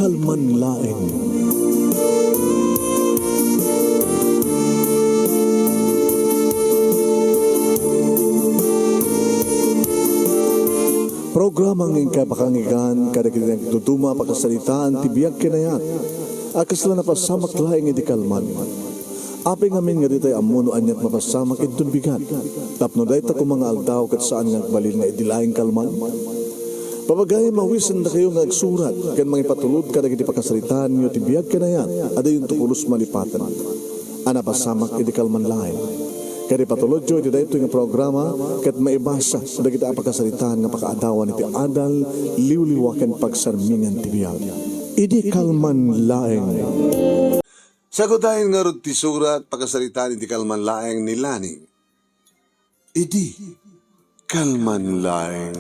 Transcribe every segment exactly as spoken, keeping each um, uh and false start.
Kalman laeng. Programa nga inkay pakanggan kadagiti nagduduma a pakasaritaan ti biag ken ayat a kasla napasamak laeng idi kalman. Apay ngamin nga ditay ammo no aniat mapasamak inton bigat, tapno dayta koma nga aldaw ket saan nga agbalin nga idi laeng kalman? Pabagayam, awisendakayo nga agsurat ken mangipatulod kadagiti pakasaritaanyo ti biag ken ayat a dayonto pulos malipaten a napasamak idi kalman laeng. Ket ipatulodyo iti daytoy nga programa ket maibasa dagiti a pakasaritaan nga pakaadawan iti adal, liwliwa ken pagsarmingan ti biag. Idi kalman laeng. Sagudayen ngarud ti surat pakasaritaan iti kalman laeng ni Lani. Idi kalman laeng.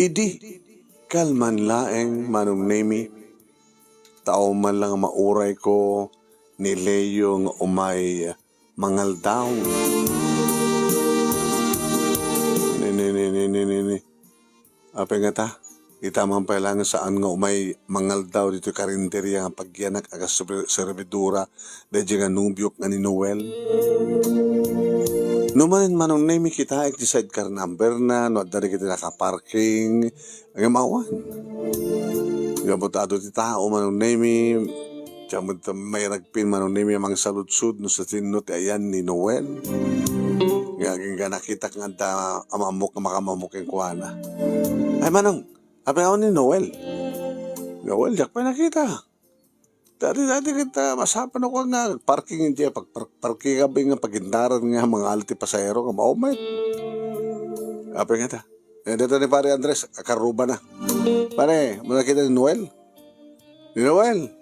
Idi kalman laeng, Manong Nemi, tao man lang maurayko ni Leo nga umay mangaldaw. Ni, ni, ni, ni, ni, ni, ni. Apay ngata, ita man pay lang saan nga umay mangaldaw ditoy karinderia nga pagyanak a kas-, servidora daydiay nga nobiok nga ni Noel. No manen, Manong Nemi, kitaek ti sidecar number na, no adda dagiti nakaparking, ngem awan. Gapu ta adu ti tao, Manong Nemi, diak met mairagpin, Manong Nemi, a mangsaludsod no sa sinno ti ayan ni Noel. Nga agingga nakitak nga adda a maammo nga makamaammo kenkuana. Ay, Manong, apay awan ni Noel? Noel, diak pay nakita. Dati, dati kita, masapano ko nga parking diay, pag-, par-, parking abi nga pagindaran nga mangal ti pasahero nga maumay. Apay ngata. Eh, dito ni Pare Andres, akarruba na. Pare, mo nakita ni Noel? Ni Noel?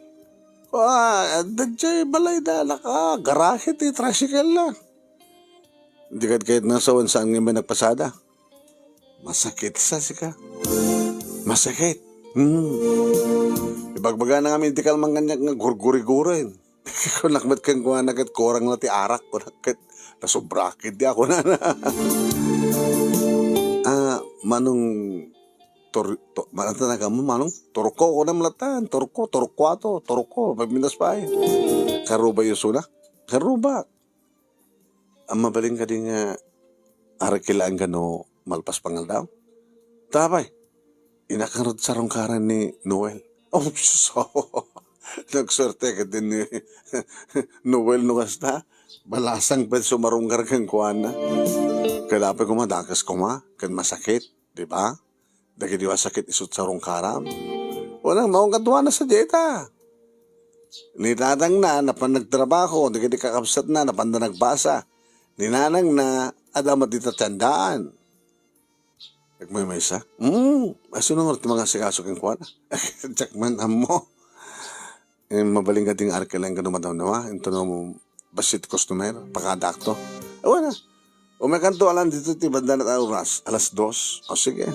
Ah, adda diay balay da, naka-garahe ti tricycle na. Di kad kayat nasawan saan nga may nagpasada. Masakit sa sika. Masakit. Hmm. Ibagbaga na ngamin ti kalman kaniak nga gurguriguren. Kunak met kenkuana ket kurang na ti arak, kunak ket nasobra ket di ako na. Ah, Manong Tor-, to-, manang tanagan mo, Manong? Turko, kunam latan. Turko, Torquato, Turko. Pagmintas pa ay. Karuba Yusuna. Karuba. Ang mabalin ka di nga arakil ang gano malpas pangaldaw? Tapay, inakarod sarungkaran ni Noel. Oh, sus. Nagsuerte ka din ni Noel no kasta. Balasang pa sumarungkar kenkuana. Kaya dapat kumadakas kuma, kan masakit, di ba? Dagiti a sakit isut sarungkaram. Unang maungkadwana sa dieta. Ni nanang na, napan nagtrabaho, dagiti kakabsat na, napan na nagbasa. Ni nanang na, adda met dita tiandaan. Nagmaymaysa? Hmm, asino nga ti mga asikaso kenkuana? Diak man ammo. Eh, mabalin ka ding arkelen ka dumadamdama, into no bassit customer, pakadakto. Awan na. Umekanto alan dito ti banda na oras, alas dos. O, sige.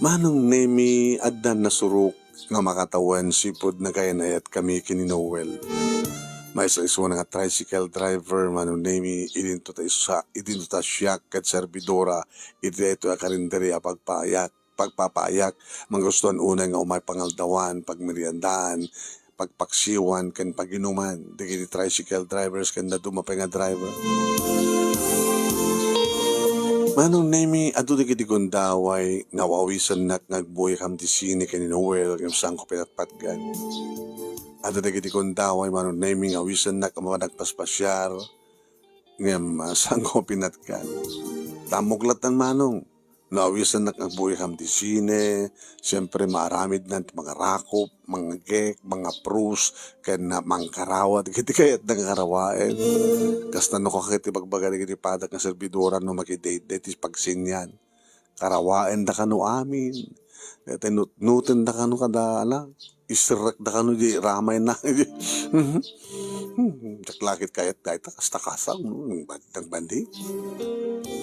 Manong Nemi, addan nasurok nga makatawen sipud nagayan-ayat kami ken ni Noel. Maysa isuna nga tricycle driver, Manong Nemi, idinto ta isa, idinto ta siak ket servidora, iti daytoy a karinderia pagpaayak, pagpapaayak, manggustuan unay nga umay pangaldawan, pagmeriendaan, pagpaksiwan, ken paginuman, dagiti tricycle drivers ken dadduma pay nga driver. Manong Nemi, adu dagiti gundaway nga aw-awisennak nga agbuyak kam ti sine ken ni Noel ngem saanko pinatpatgan. Adu dagiti gundaway, Manong Nemi, nga awisennak nga managpaspasiar ngem, ah, saanko pinatgan. Tammok lattan, Manong. No awisennak nga agbuyak kam ti sine, siempre, maaramidnan ti mangarakop, mangagek, mangapros, ken na-, mangkarawat, iti kayatna nga karawaen. Kasta no, kakit ti bagbaga dagiti padak nga servidora no makidate ti pagsinian. Karawaendakano amin. Ket nutnotendakano kada, ala, iserrekdakano di ramayna. Diak la ket kayat dayta, kasta kasang, no? Nagbandi.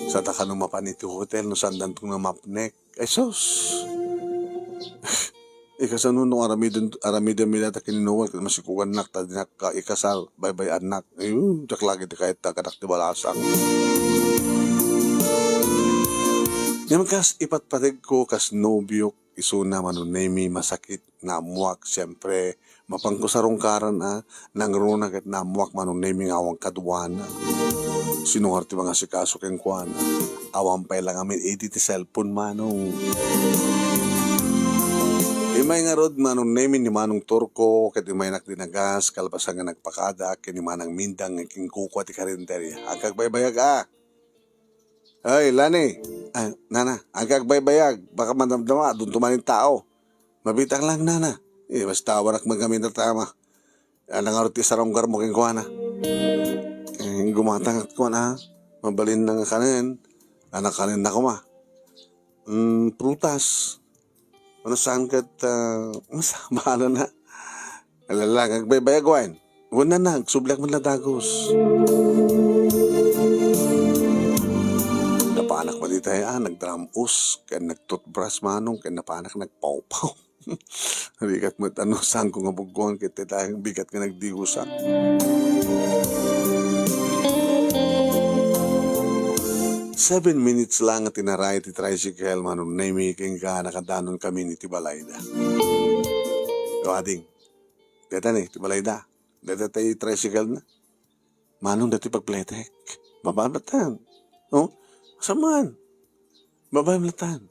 Sadakano mapan iti hotel, no saandantong namapnek. Ay, sus! Ikasano no aramiden, aramiden mi dayta ken ni Noel ket masikugannak ta dinak ka ikasal, baybay-annak. Ayun, diak la ket kayat ta kanak ti balasak. Ngem kas ipatpategko kas nobiok, isuna Manong Nemy, masakit, naammoak, siempre, mapanko sarungkaran a, nangruna ket naammoak Manong Nemy nga awan kaduana. Sino ngarud ti mangasikaso kenkuana? Awan pay la ngamin idi ti cellphone, Manong. Immay ngarud Manong Nemy ni Manong Turco ket immaynak dinagas kalpasan nga nagpakada ken ni Manang Mindang nga kinkukua ti karinderya. Agkagbaybayag a. Ay, Lani. Ah, nana, agkagbaybayag. Baka madamdama, adunto manen tao. Mabitak lang, nana. Eh, basta awanak magamin a tama. Ala ngarud ti sarungkarmo kenkuana. Eh, gumatang at kuan, ah. Mabalin na nga kanen. Anak kanen na kuma. Mm, prutas. Ano saan ket, ah, basta, bahala na. Ala lang, agbaybayag wen. Wen na, nagsubliak met la dagus. Napanak met itay, ah, nagdram-os, ken nagtoothbrush Manong, ken napanak nagpawpaw. Rigat met ano, sangko nga buggoan, ket itay bigat nga nagdigusak. Seven minutes lang nga tinaray ti tricycle, Manong Nemy, ken ka nakadanon kami iti balayda. O, ading, deta ni, ti balayda. Deta ti tricycle na. Manong dati pagpletek. Babaem latan. Oh, saan man? Babaem latan.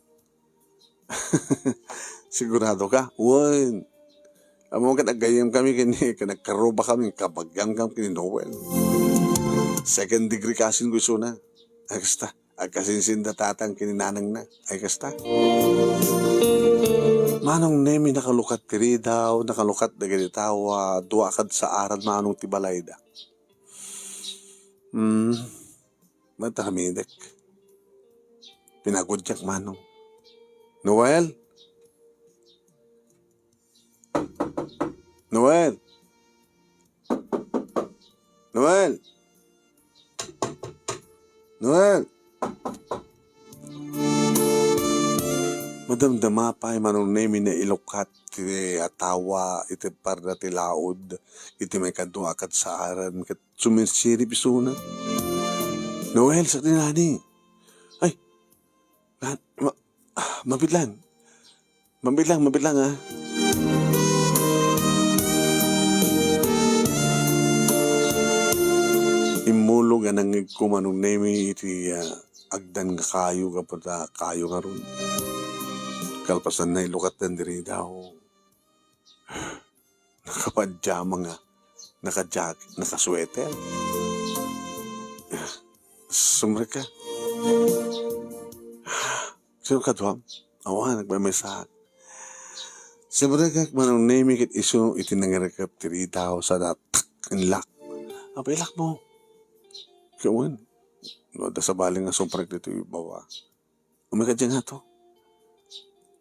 Sigurado ka? Wen. Ammom ket aggayem kami ken, ken nagkaruba kami, kabagian kami ken ni Noel. Second degree cousin ko isuna. Ay, kasta. Agkasinsinda tatang ken ni nanangna. Ay, kasta. Manong Nemy, nakalukat ti ridaw, nakalukat dagiti tao a dua kad saaran, Manong, ti balayda. Hmm. Mataramidek. Pinagudyak, Manong. Noel? Noel! Noel! Noel! Madamdama pay Manong Nemy nga ilukat ti atawa iti parda ti laud iti maikadua a kadsaaran ket sumirsirib isuna. Noel, saknilani. Ay, na, ma, ah, mabitlang. Mabitlang, mabitlang, ah. Immulog a nangngegko Manong Nemy iti, ah, agdan nga kayo gapu ta kayo ngarud. Kalpasan na ilukat dandi ridaw. Nakapajama nga, naka-jacket, naka-sweater. Sumrek ka. Sino kaduam? Awan, nagmamesa. Sumrek ka, Manong Nemy, ket isu iti nangirekep ti ridaw, sa datak, inlak. Apa ilak mo? Kawan, no, da sabali nga sumrek dito ibawa. Umay ka diay ngato.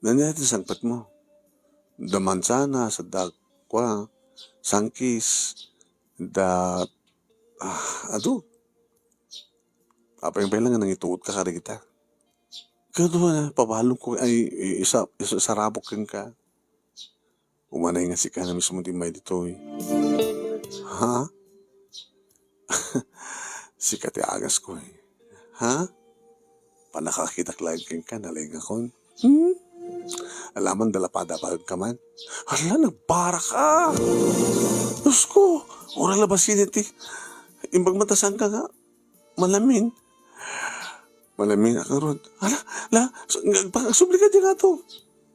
Nania ti sangpetmo? Da mansanas, da kua, sangkis, da, ah, adu. Apay pay lang nga nangituot ka kadagita. Kadu na, pabalon ko, ay, i-, isa-, isa-, isarabok kenka. Umanay nga sika na mismo ti immay ditoy. Ha? Sika ti agas ko, eh. Ha? Panakakitak laeng kenka, nalingakon. Hmm? Alaman, dalapada ka man. Hala, nagbara ka! Diyos ko! Ura la ba sini ti? Imbag matasan ka nga. Malamin. Malamin, akarod. Ala, la, su-, agpang-, agsubli ka diay ngato.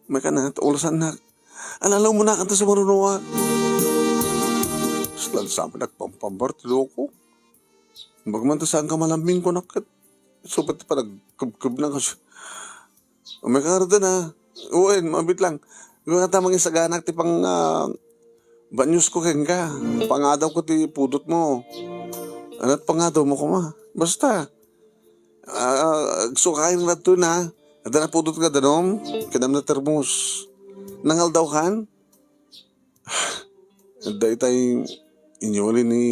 May ka na, taulasan na. Alalaw mo na kanta sa marunuan. Saan sa amin nagpampambar, ti loko. Bagman ta saan ka malamin ko nakat. Subat pa nagkubkub na kasi. Umay ka nga rita na. Uwen, mabit lang. Ikaw nga tamang isaganak ti pang, ah, banyos ko kenka. Pangadaw ko ti pudot mo. Anat pangadaw mo kuma? Basta. Ah, agsukayen nga adto na. Adda na pudot nga danum. Kinam na termos. Nangaldaw kan? Daytay inyuli ni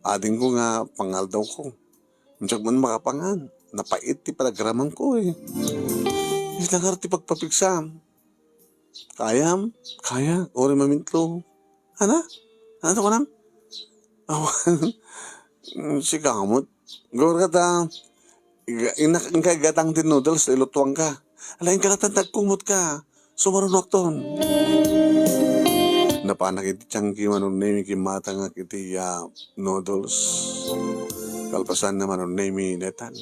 adingko nga pangaldaw ko. Diak man makapangan. Napait ti panagraman ko, eh. Isla nga ti pagpapigsam. Kayam? Kaya? Uray mamintlog. Ana? Ano to kunam? Awan. Mm, sika met. Gawar ka ta, iga-, inak-, inka igatang ti noodles, ilutuang ka. Ala, inka latta, nagkumot ka. Sumarunoak ton. Napanak iti tiangki, Manong Nemi, kimmatangak iti, ah, noodles. Kalpasanna, Manong Nemi, netan.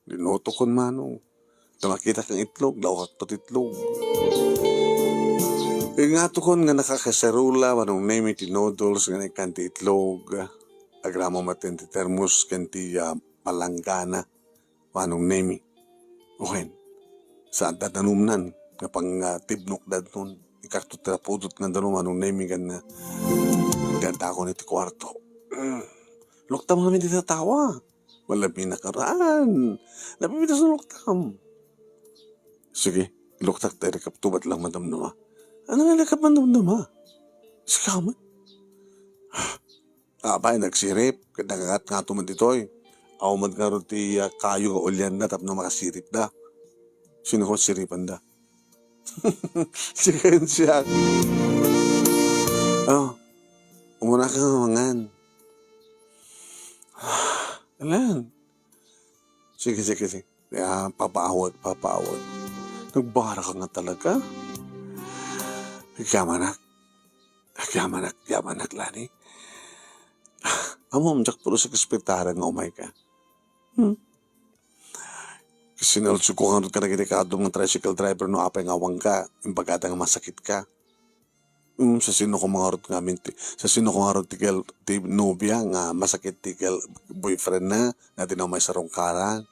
Linutokon, Manong. Ta makitak nga itlog, laukak pati itlog. Ingatokon nga nakakaserula, Manong Nemi, ti noodles nga naikkan ti itlog. Agramo met ti termos ken ti, ah, palanggana, Manong Nemi. Wen, saan ta danumnan, nga pang, ah, tibnok danton. Ikakto ti pudot nga danum, Manong Nemi, ken, ah, diadakon iti kuarto. Mm. Luktam ngamin ti tatawa. Malabina karan. Napipitas no luktam. Sige, iluktak tayo, kaptubat lang madamdama. Ano nga nagkapandamdama? Sika met. Apay, nagsirip, ket nakakat nga tuman ditoy. Aw, man nga ti, ah, kayo nga ulian na tapno makasirip da. Sino ko siripan da? Sige, siya. Oh, umuna ka nga mangan. Alan? Sige, sige, sige. Ah, papaawat, papaawat. Nagbara ka nga talaga. Agyamanak. Agyamanak, agyamanak, Lani. Ammom, diak puro sa kaspetara nga umay ka. Hmm? Sinalsog ko ngarud kadagiti kaadum nga tricycle driver no apay nga awan ka, imbagada nga masakit ka. Mm, sa sino ko mangarud ngamin ti, sa sino ko ngarud ti girl-, ti nobia nga masakit ti girl-, boyfriend na, nga di na umay sarungkaran.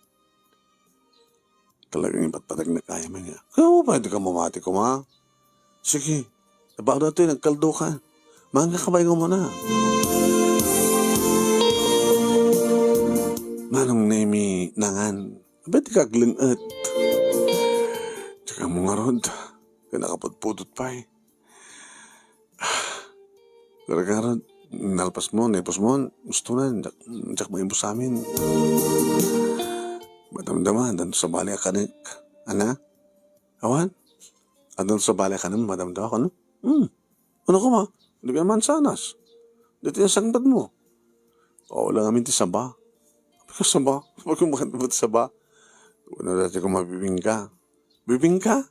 Talagang ibatbatag na kaya man niya. Kaya mo pa, di ka mamati, kuma? Sige. Tabao datoy, nagkaldo ka. Mangga ka ba yung muna? Manong Nemi nangan. Abay, di ka aglinget. Tsaka mo nga rod. Kaya nakapudpudot pa eh. Gargarod, nalpas mo, naipos mo, gusto na, jak, jak maibos amin. Madamdama, dan sa bali a kanik. Ana? Awan? Adun sa bali a kanik, madamdama ko, no? Hmm. Ano ko ma? Di ka mansanas. Dito yung sangbad mo. Oo lang amin ti saba. Sabi ko, saba? Sabi ko, bakit mo ti saba? Ano dati ko mabibingka? Bibingka?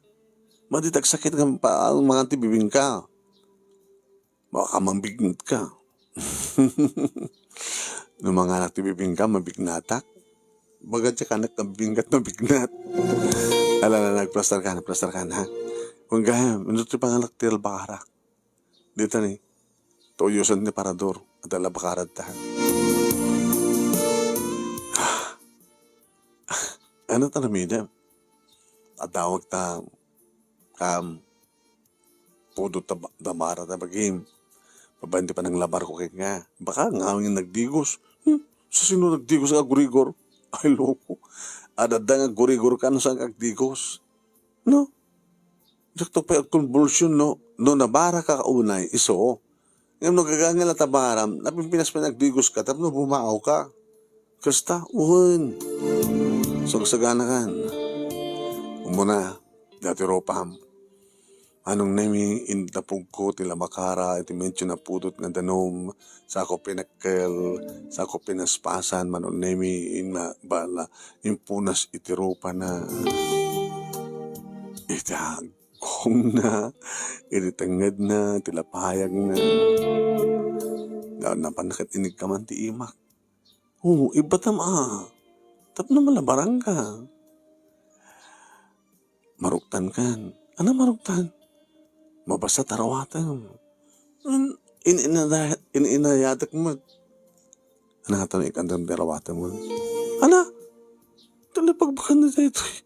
Madi tagsakit nga pa, mangan ti bibingka. Baka mabignat ka. No manganak ti bibingka, mabignatak. Baga ti kanak nga bibingkat, mabignat. Ala, ala, nagplastar ka, nagplastar ka, ha? Kung gaya, minsan ti panganak ti albakara. Dita ni, tuyosan ni parador, at alabakarad ta. Ano ta namida? Adawag ta, kam, pudot ta ba-, damara ta bagim. Babaen ti pananglabar ko ken nga. Baka nga ang nagdigos. Hmm? Sa sino nagdigos nga agurigor? Ay, loko. Adda nga agurigor ka no saan ka agdigos. No? Diak to pay agkonbulsyon, no? No, nabara ka unay, iso. Ngem no gagangel a tabaram, napimpinas pay nagdigos ka, tapno bumao ka. Kasta, wen. Sagsagana kan. Umuna, dati ropam. Anong nemi intapugko ti labakara iti medyo napudot nga danum, sako pinekkel, sako pinaspasan, manong nemi inna bala, impunas iti rupana. Iti agkongna, iti tengngedna, iti lapayagna. Napan ket inigkaman ti imak. Oo, ibbatam a. Tapno malabarangka. Maruktan kan. Ano maruktan? Mabasa tarawatem. In, in, inaya-, in, inayatek met. Ano nga tayo ikandam tarawatem mo? Ana? Ito na pagbakan na tayo ito eh.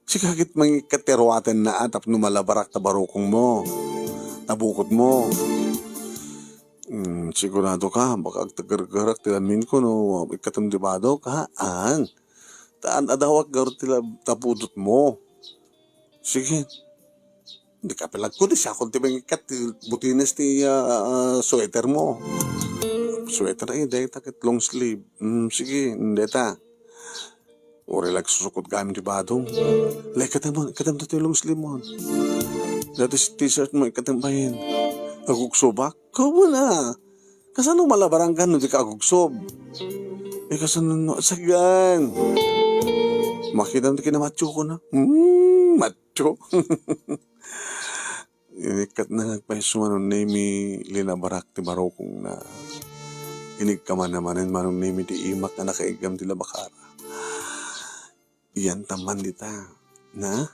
Sika ket mangikkat ti ruaten na, ah, tapno malabarak ta barukong mo, ta bukod mo. Hmm, sigurado ka, baka agtagargarak ti lamin ko no ikkatem ti badok, ha? An? Ta-, adawak garud ti lab-, ta pudot mo. Sige. Di ka palagko, di siya ti mangikkat ti butines ti, ah, ah, sweater mo. Sweater ay, dahil takit long sleeve. Hmm, sige, hindi ta. Uray la agsusukot gayam ti badom. La, ikkatem, ikkatem datoy long sleeve mo. Datoy t-shirt mo, ikkatem bayen. Agugsobak? Kawan a. Kasano malabarangka no di ka agugsob? Eh, kasano no, sagan. Makitam ti kinamacho ko na. Hmm, macho. Inikkat na nga agpayso Manong Nemi, linabarak ti barukongna. Inigka man manen Manong Nemi ti imak nga nakaiggam ti labakara. Iyantam man dita. Na?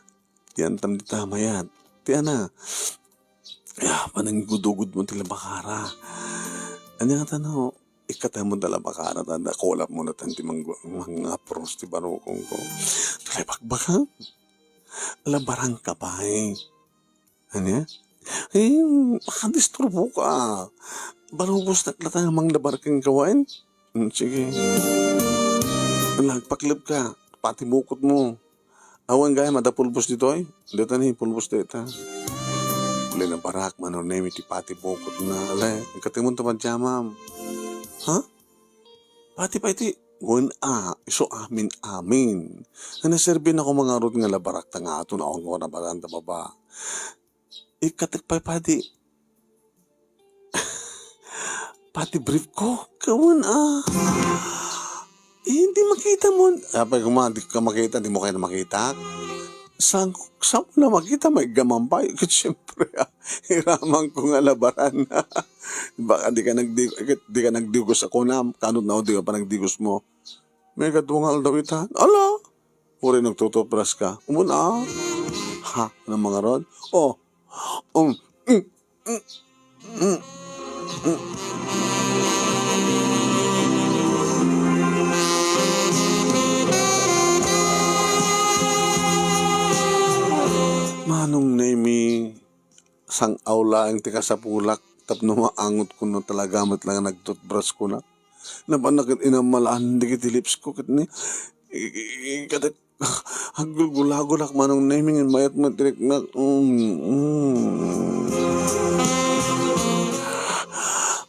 Iyantam dita, mayat. Ti ana? Ya, pananggudugod mo ti labakara. Anya nga tano? Ikkatem mo da labakara, ta da kulap mo na tan ti manggu-, mangapros ti barukong ko. Tulay bakbaka? Labarang ka pa eh. Ania? Eh, makadisturbo ka. Balubos na klata nga manglabar kang kawain. Hmm, sige. Nagpaklib ka. Pati bukot mo. Awan gayam adda pulbos ditoy? Dita ni pulbos dita. Linabarak Manong Nemi ti pati bukot na. Ala, ikkatem mo ta padiamam. Ha? Pati pa iti, wen a, isu amin-amin. Nga naserbi na ko mangarod nga labarak ta nga aton awan ko nabaran ta baba. Ikkatek pay padi. Pati brief ko, kawan a. Eh, hindi makita mo. Apay kuma, di ka makita, di mo kayo makita. Saan, saan mo na makita, may gaman pa. Ket siyempre, ah, hiraman ko nga labaran. Baka di ka nagdi-, ket di ka nagdigos ako na, kanot na o di ka pa nagdigos mo. May kadungal daw ita. Ala! Uri nagtututbras ka. Umun, ah. Ha? Anong mga rod? Oh. Um. Mm, mm, mm, mm. Manong Nemi, sang-aw laeng ti kasapulak tapno maangot kuno talaga met lang nagtutbras ko na. Napan na ket inammalaan dagiti lips ko ket ni, i-, i-, i-, katek-, aggulgulagulak Manong Nemi ngem mayat met ti riknak. Mm, mm.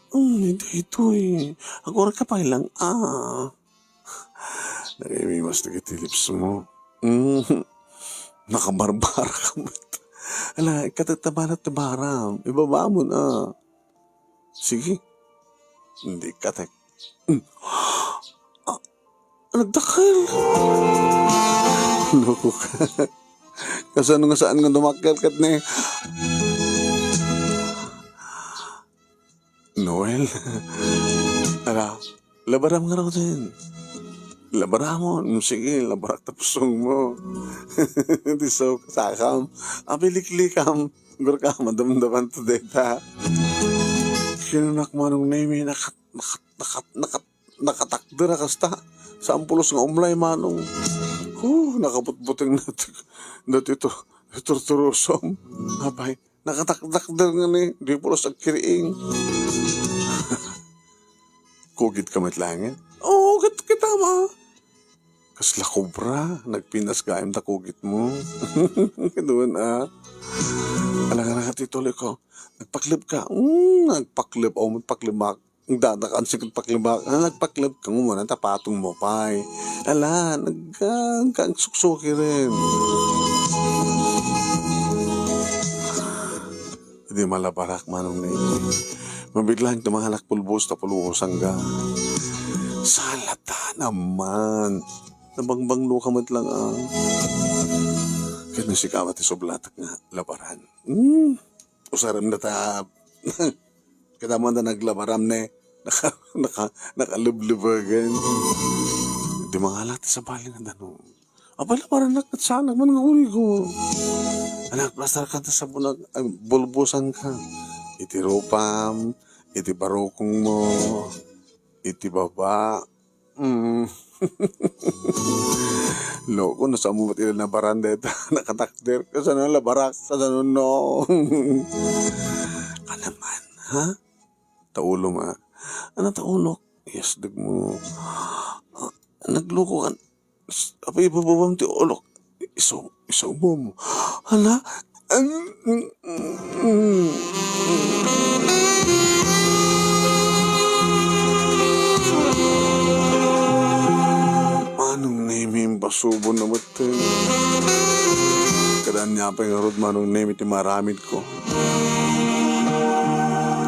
Mm, daytoy. Agurayka pay lang, ah. Nagimimas dagiti lips mo. Mm. Nakabarbara ka met. Ala, ikkatek ta balat ti baram. Ibabamon, ah. Sige. Hindi katek. Mm. Ah, nagdakkel. Loko ka. Kasano nga saan nga dumakkel ket ni Noel? Ala, labaram nga raw din. Labaramon. Sige, labarak ta pusong mo. Di so, sakam. Apiliklikam. Gurka, madamdaman to deta. Kinunak Manong Nemi, nakat-, nakat-, nakat-, nakat-, nakatakder a kasta. Saan pulos nga umlay, Manong. Huh, nakabutbuteng na ti, na ti to, turturusom. Abay, nakataktakder nga ni, di pulos agkiriing. Kugit ka met laeng? Oo, ket kita ma. Kasla kobra, nagpinas gayam ta kugit mo. Kaduan, ah. Alangan nga ti tuloy ko. Nagpaklib ka. Mm, nagpaklib. Aw, magpaklibak. Ang dadakan si nagpaklibak. Ah, nagpaklib ka mo, ta patong mo pay. Ala, nag-, ah, nagkagsuksuki rin. Di malabarak Manong Nemi. Mabiglang tumangalak pulbos ta pulbosan ka. Salata naman. Nabangbanglo ka met lang, ah. Ket no sika met ti sublatak nga labaran. Hmm. Usarem na ta. Kita mo na naglabaram ne. Naka, naka, nakalublubagan. Di mangalak ti sabali nga danum. Apay la, para nakatsanak man nga urigo. Anak, plastar ka ta sabon, ay, bulbusan ka. Iti rupam, iti barukong mo, iti baba. Mm. Loko, no, sa mo ila na baranda ita, nakatakder. Kasano la barak, kasano no? Ka naman, ha? Taulo ma. Ano taulo? Yes, dagmo. Ah, nagloko ka. Apay, ibababam ti ulok. Iso, iso mo. Hala? Manong Nemi, imbas Apay ngarud, Manong Nemi, ti maaramidko.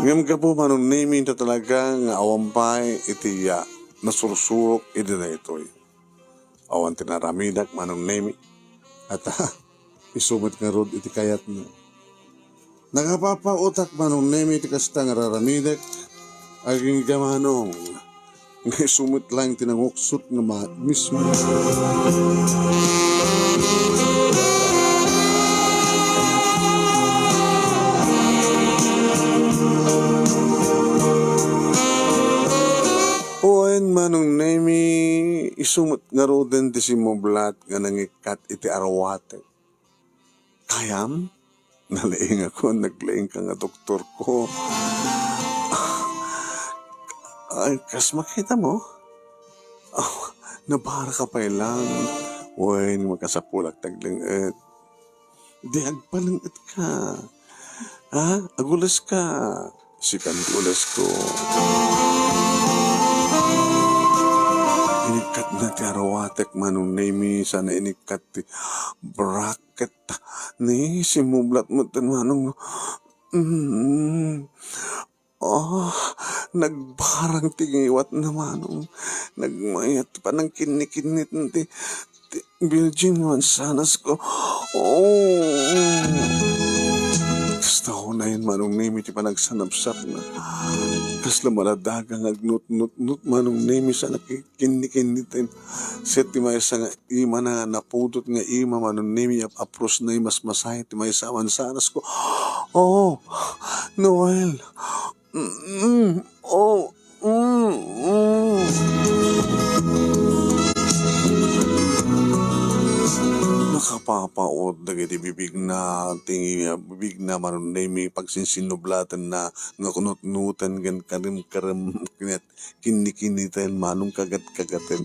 Ngem gapu, Manong Nemi, ta talaga nga awan pay iti ya nasursurok idi daytoy. Awan ti naramidak, Manong Nemi. At, ah, isu met ngarud iti kayatna. Nakapapaotak, Manong Nemi, ti kasta nga raramidek. Agingga, Manong, nga isu met laeng ti nanguksot nga ma-, mismo. Wen, Manong Nemi, isu met ngaruden ti simmublat nga nangikkat iti arwatek. Kayam? Nalaingakon, naglaingka nga doktorko. Ay, kas makitamo? Ah, nabaraka pay lang. Wen, makasapulak ti agling-et. Di agpaleng-etka. Ha? Aguleska. Sikan ti ulesko. Inikkatna ti arwatek, Manong Nemi, sana inikkat ti bracket. Ni, simmublat metten, Manong. Mm. Ah, nagbarang ti ngiwatna, Manong. Nagmayat ti panangkinnikinnit ti, ti virgin nga mansanasko. Oh. Kasta unayen, Manong Nemi, ti panagsanapsapna. Kasla maladaga nga agnutnutnot, Manong Nemi, sana ki-, kinnikinniten. Saan ti maysa nga imana nga napudot nga ima, Manong Nemi, ap-, aprosna, imasmasay ti maysa a mansanasko. Oh, Noel. Mm, oh, mm, mm. Nakapapaot dagiti bibigna, ti bibigna, Manong Nemi, pagsinsinnublatenna nga kunutnuten ken karem-karem ket kinnikinniten, Manong, kagat-kagaten.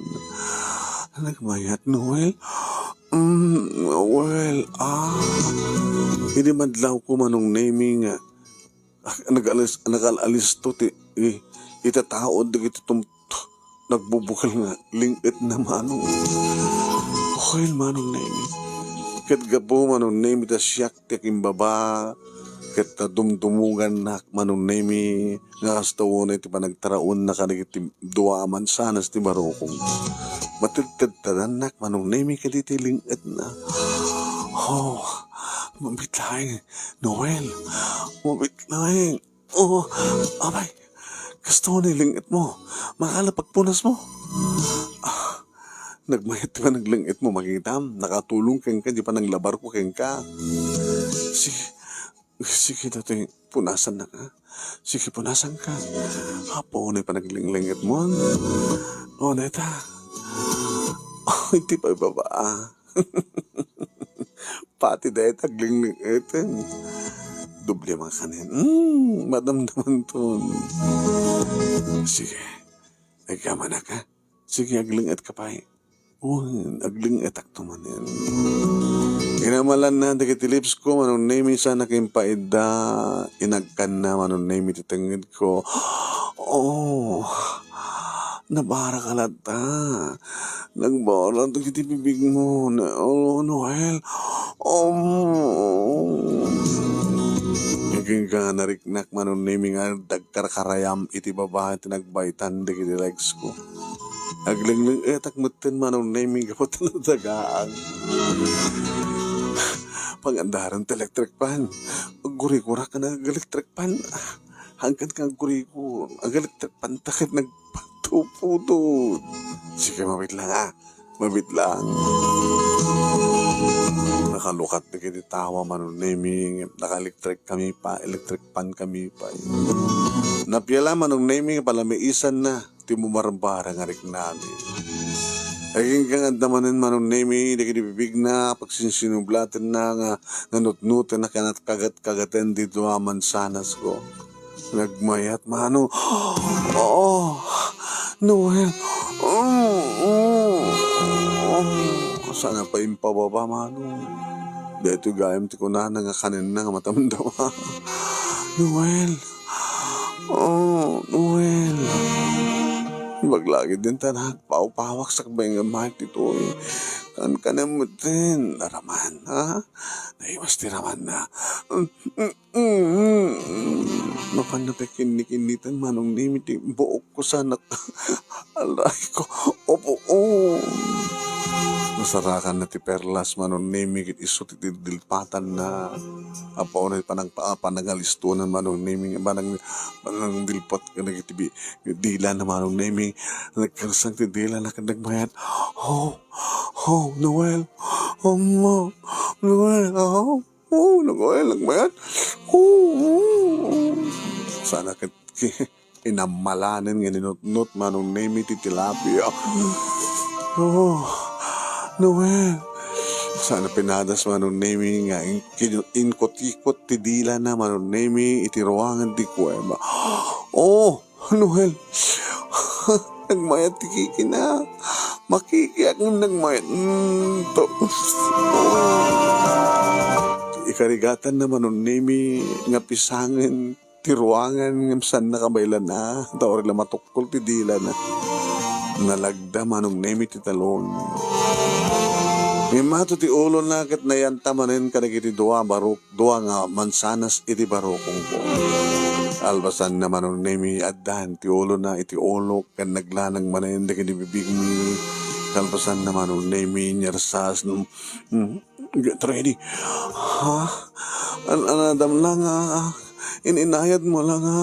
Nagmayat, Noel? Mm, Noel, ah. Idi madlawko, Manong Nemi, nga Ak-, nagalis-, nagal-alisto ti, i-, itataod dagiti tum-, nagbubukel nga ling-etna, Manong. Oy, Manong Nemi. Ket gapu, Manong Nemi, ta siak ti akimbaba, ket ta dumdumugannak, Manong Nemi, nga kasta unay ti panagtaraonna kadagiti dua a mansanas ti barukong. Matedtedtadannak, Manong Nemi, kaditi ling-etna. Oh, mabit laeng. Noel, mabit laeng. Oh, apay, kastoy ni ling-etmo. Makala pagpunasmo. Ah, nagmayat ti panagling-etmo, makitam. Nakatulong kenka, di pananglabarko kenka. Sige, sige, datoy, punasannaka. Sige, punasanka. Apo, ni panagling-ling-etmo. Oh, neta. Oh, iti pagbaba. Pati dayta aglingling-eten. Doble makanen. Mm, madamdamanton. Sige. Agyamanaka. Sige, agling-etka pay. Wen, agling-etakto manen. Inamalanna dagiti lipsko, Manong Nemi, sana kimpaidda. Inagkanna, Manong Nemi, ti tengnged ko. Oh, nabaraka latta. Nagbara dagiti bibigmo, ne-, oh, Noel. Um. Agingga nariknak, Manong Nemi, nga dagkarkarayam iti baba ti nagbaytan dagiti legs ko. Agling-ling-etak metten, Manong Nemi, gapu ta nadagaak. Pangandaren ti electric fan. Aggurigurak nga nag-electric fan. Hangkan nga aggurigur, ag-electric fan ta ket nagpatupudot. Sige, mabit lang, ah. Mabit lang. Nakalukat dagiti tawa, Manong Nemi, naka-electric kami pa, electric fan kami pa. Napiala, Manong Nemi, nga palamiisanna ti bumarbara nga riknami. Agingga nga adda manen, Manong Nemi, dagiti bibigna, pagsinsinublatenna nga, nga nutnotenna ken kagat-kagaten ti dua a mansanasko. Nagmayat, Manong. Oh, Noel. Mm, mm, mm. Sana pay impababa, Manong. Daytoy gayam ti kunana nga kanenna nga madamdama. Noel. Oh, Noel. Ibaglagid den ta nagpawpawak sakbay nga mayat ditoy. Kankanem metten, raman, ha? Naiwas ti ramanna. Mm, mm, mm, mm. Mapanna pay kinnikinniten Manong Nemi ti buokko sanak. Aray ko, opo, o. Nasarakanna ti perlas Manong Nemi ket isu ti dildilpatanna. Apo, unay panang-, panangalistonan Manong Nemi, panang-, panangdilpat kadagiti bi-, dilana Manong Nemi. Nagkarsang ti dilana ket nagmayat. Oh, oh, Noel. Ama, Noel, ah. Oh, Noel, nagmayat. Oh, oh, oh. Sana ket, inammalanen nga ninutnot Manong Nemi ti tilapia. Oh, Noel. Sana pinadas Manong Nemi nga in-, kin-, inkutikot ti dilana Manong Nemi iti ruangan ti kuweba. Oh, Noel. Nagmayat ti kikina. Makikiak ngem nagmayat. Mm, to. Ikarigatanna Manong Nemi nga pisangen ti ruangan ngem saan nakabaylana, ta uray la matukkol ti dilana. Nalagda Manong Nemi ti talon. Ngem mato ti ulona ket nayanta manen kadagiti dua barok, dua nga mansanas iti barukongko. Kalpasanna Manong Nemi, addan ti ulona iti ulok ken naglanag manen dagiti bibigmi. Kalpasanna Manong Nemi, inyarsaasna, mm, Get ready. Ha? An-, anadam la nga in-inayadmo la nga.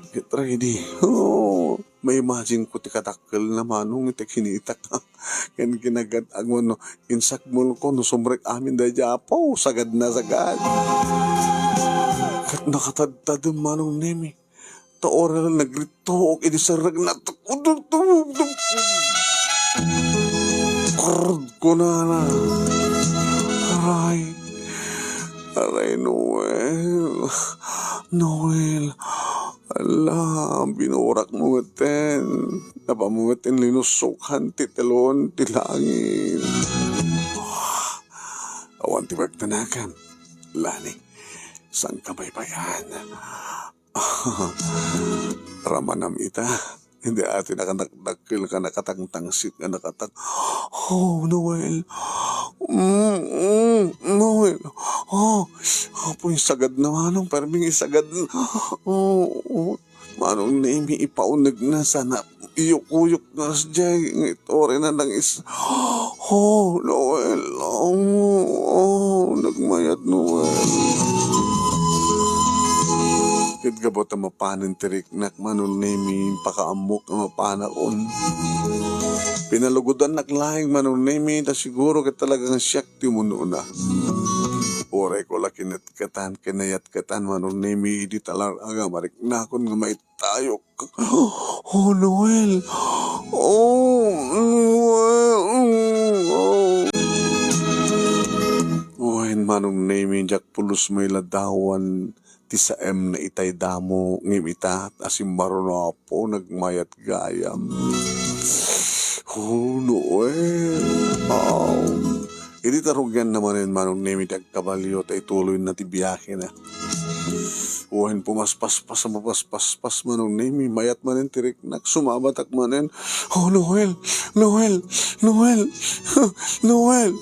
Get ready. Oh, ma-imagine ko ti kadakkelna Manong iti kinitak. Ken kinagat-agmo no insakmolko no sumrek amin daydiay Apo, sagadna sagad. Ket nakatadtadem Manong Nemi. Ta uray la nagrittook iti serrekna. Krrrd kunana. Aray. Aray, Noel. Noel. Ala, binurakmo metten. Napammo metten linussokan ti telon ti langit. Awan ti pagtanagan. Lani, saan ka baybay-an? Ramanam ita. Hindi ati nakanakdakkel ka nakatangtangsit nga nakatak-, Oh, Noel. Mm, mm, Noel. Oh, apoy sagad na Manong, perming isagad na. Oh, oh. Manong Nemi, ipauneg na sana. Iyukuyok na sadiay, ngem uray na nangis-, Oh, Noel. Oh, oh, nagmayat, Noel. Ket gapu ta mapanen ti riknak, Manong Nemi, impakaammok a mapanakon. Pinalugodannak laeng, Manong Nemi, ta siguro ket talagang siak ti umun-una. Uray ko la kinetkatan, kinayatkatan, Manong Nemi, idi talar-a nga mariknakon nga mait-, Tayok. Oh, Noel. Oh, Noel. Oh. Wen, Manong Nemi, diak pulos met ladawan ti saem na itay damo, ngem ita, a simmaruno Apo, nagmayat gayam. Oh, Noel. Oh. Idi tarugianna manen Manong Nemi ti agkabalio, ta ituloyna ti biahena. Wen, pumaspaspas, mapaspaspas Manong Nemi, mayat manen ti riknak, sumabatak manen. Oh, Noel! Noel! Noel! Noel!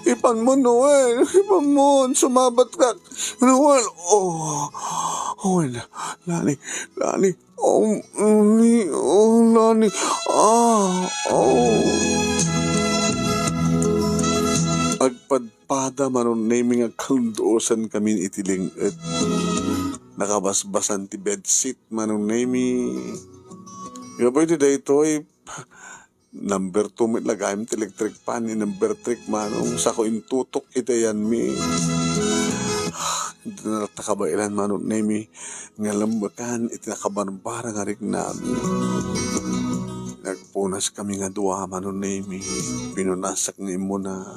Ipanmo, Noel! Ipanmo! Sumabatak! Noel! Oh! Oh, Lani! Lani! Oh, Lani! Oh, Lani! Ah! Oh! Agpad- Pada Manong Nemi nga kalunduosan kami iti ling-et. Nakabasbasan ti bedsit, Manong Nemi. Gapu iti daytoy, number two met la gayam ti electric fan, ni number three, Manong, sako intutok iti ayanmi. Iti nalata kabaelan, Manong Nemi. Nga lemmekan iti nakabarbara nga riknami. Nagpunaskami nga dua, Manong Nemi. Pinunasak nga immuna.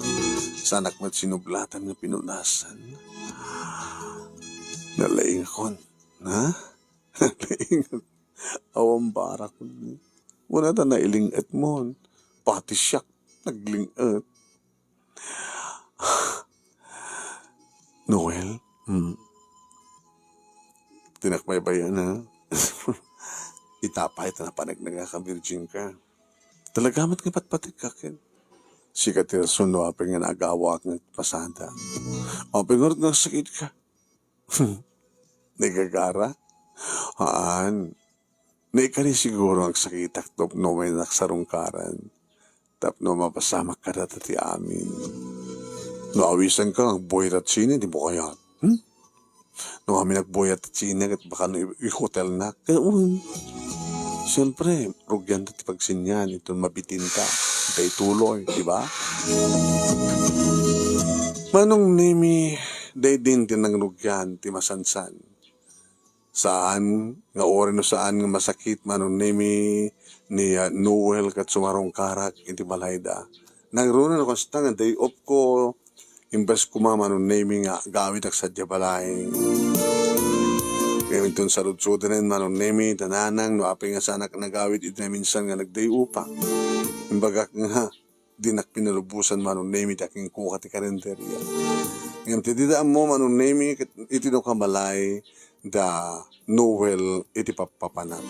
Saanak met sinublatan nga pinunasan. Nalaingakon. Ha? Nalaingak. Awan barakon. Kuna ta nailing-etmon. Pati siak, nagling-et. Noel? Hmm. Ti nakbaybay-an, ha? Ita pay ta napanagnaga ka, virgin ka. Talaga met nga patpategka ken. Sika ti rason no apay nga naagawaak nga pasada. Apay ngarud nga agsakitka? Nagagara? Haan. Naikari siguro nga agsakitak tapno may naksarungkaran. Tapno mapasamak kadata ti amin. No awisanka nga agbuya ta sine, dimo kayat? Hmm? No amin agbuya ta sine, ket baka no i-, i-hotelnak. Ket, um, siyempre, rugianta ti pagsinian, inton mabitinta. Daytoy, di ba? Manong Nemi, daydi ti nangrugian ti masansan. Saan nga uray no saan nga masakit, Manong Nemi, ni, ah, Noel ket sumarungkarak iti balayda. Nangruna no kasta nga day off ko, imbes koma, Manong Nemi, nga agawidak sadiay balay. Ngem inton sarudsoden, Manong Nemi, ta nanang no apay nga saanak nagawid iti naminsan nga nagday off-ak. Imbagak nga, dinak pinalubosan, Manong Nemi, ti akingkuka ti karinderya. Ngem ti dida ammo, Manong Nemi, ket iti no kabalay da Noel iti pappapanak.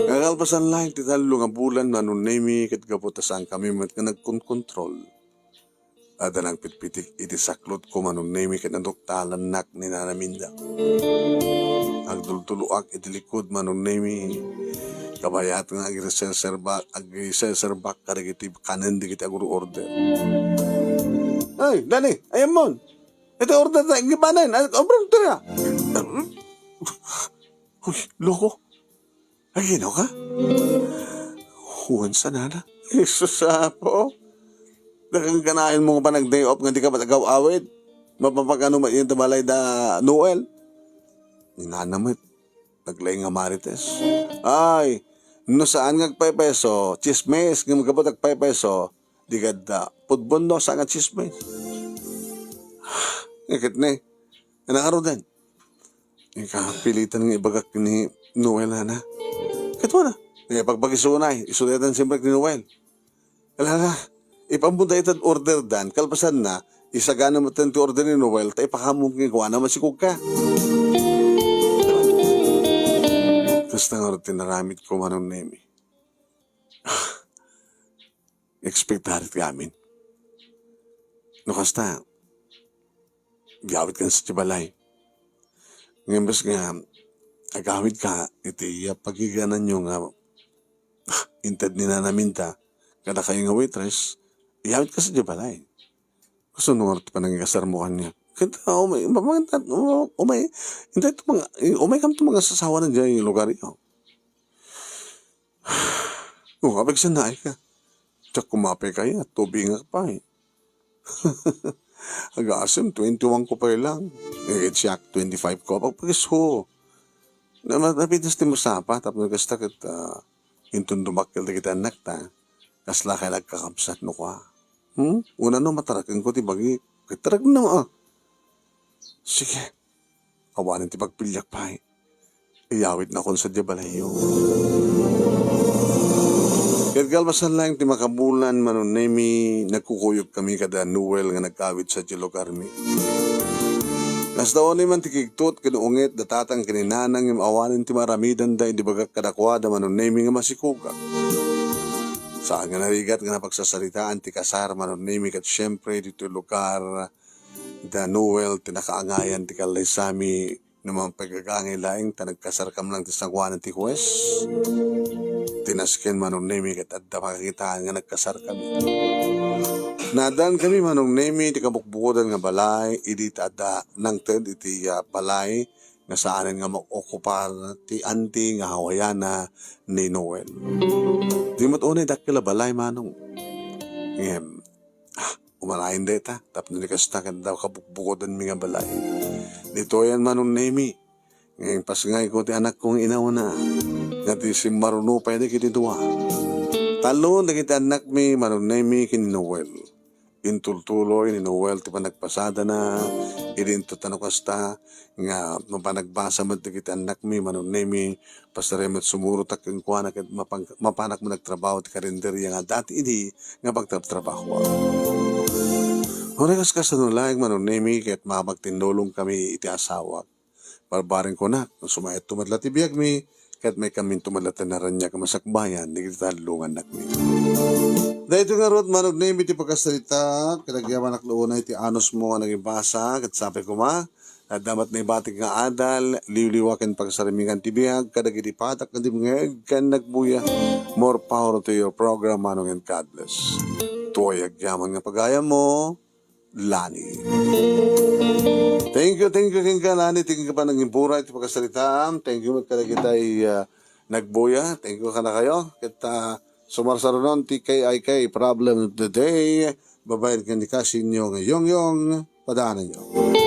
Nakalpasan laeng ti tallo nga bulan, Manong Nemi, ket gapu ta saankami met nga nagkonkontrol. Adda nagpitpitik iti saklotko, Manong Nemi, ket naduktalannak ni Nana Minda. Agdulduloak iti likod, Manong Nemi. Kabayat nga agiserserba-, agiserserbak kadagiti kanen dagiti agor-order. "Ay, Dani, ayammon. Iti order ta gibanen, ay, order ta." Uy, loko. Agino ka? Wen sana na. Jesus, Apo. Dakan kanayon mo nga panag-day off nga di ka matagaw-awid. Mapapagano man iti balay da Noel? Ni Nana met, naglaing nga marites. Ay, no saan nga agpaypayso, tsismis, nga magabot agpaypayso, di kadda. Pudbon no saan nga tsismis. Ngikit ni, anak aruden. Ika, pilitan nga ibagak ni Noel, Nana. Ket wana, eh, pagpakisunay, isu daytan siyempre ni Noel. Ala, ala, ipammon daytan order dan, kalpasan na, isagana met ti order ni Noel, ta ipakammo kenkuana, masikog ka. Kasta nga ti naramid ko, Manong Nemi. Ekspektar ti amin. No kasta, agawidkan sadiay balay. Ngem imbes nga agawidka iti, ah, pagigananyo nga inted ni Nana Minda kadakayo nga waitress, agawidka sadiay balay. Kasano nga ti panangikasarmo kaniak? Ket, ah, umay, umay, umay, intay to mga, umaykam to mangasasawa na diay lugaryo. Oh, apigsannaay ka. Diak koma pay kayat, tubingak pay. Agasem, twenty-one ko pay lang. Eh, siak, twenty-five ko. Pagpakiso. Na, ma-, napitas ti masapa, tapno kasta ket, ah, inton dumakkel dagiti annakta, kasla kay nagkakabsat no kua. Hmm? Una no, matarakenko ti bagik. Ket tarakna, ah. Sige. Awanen ti pagpiliak pay. Iyawidnakon sadiay balayyo. Ket kalpasan laeng ti makabulan, Manong Nemi, nagkukuyogkami kada Noel nga nagkawid sadiay lugarmi. Kasta unay man ti kigtot ken unget da tatang ken ni nanang ngem awanen ti maaramidanda idi ibagak kadakuada, Manong Nemi, nga masikogak. Saan nga narigat nga napagsasaritaan ti kasar, Manong Nemi, ket siempre ditoy lugar da Noel ti nakaangayan ti kallaysami no mangpagagangay laeng ta nagkasarkam lang ti sangoanan ti hues. Ti nasken, Manong Nemi, ket adda makakitaan nga nagkasarkami. Naaddankami, Manong Nemi, ti kabukbukodan nga balay idi ta adda nangted iti, ah, balay nga saanen nga mag-okupar ti anti nga Hawaiana ni Noel. Di met unay dakkel a balay, Manong. Ngem, ah, umalayen dayta, tapno di kasta, ket adda kabukbukodanmi nga balay. Ditoyen, Manong Nemi, nga impasngayko ti anakko nga inawna, nga ti simmaruno pay dagiti dua. Tallo dagiti annakmi, Manong Nemi, ken ni Noel. Intultuloy ni Noel ti panagpasadana, idi inton ta no kasta, nga mapanagbasa met dagiti annakmi, Manong Nemi, pasarem met sumurotak kenkuana ket mapang-, mapanak met agtrabaho ti karinderya nga dati idi nga pagtrabtrabahoak. Uray kas-, kasano laeng, Manong Nemi, ket mapagtinnulongkami iti asawak. barbareng kunak, no sumayatto met la ti biagmi, ket maikkaminto met la ti naraniag a masakbayan dagiti tallo nga annakmi. Daytoy ngarud, manong Nemi ti pakasaritak, ket agyamanak la unay ti anusmo nga nangibasa, ket sapay koma, adda met naibatik nga adal, liwliwa ken pagsarmingan ti biag, kadagiti patak nga dimngeg ken nagbuya. More power to your program, manong, and God bless. Tuay agyaman nga pagayammo, Lani. Thank you, thank you kenka, Lani. Thank you pa naging buray ti pakasaritaan. Thank you met kadagitay, ah, nagbuya. Thank you kadakayo. Ket, ah, sumarsarunon ti K I K Problem of the Day. Babaen ken ni Kasinyo nga Yongyong, padaananyo.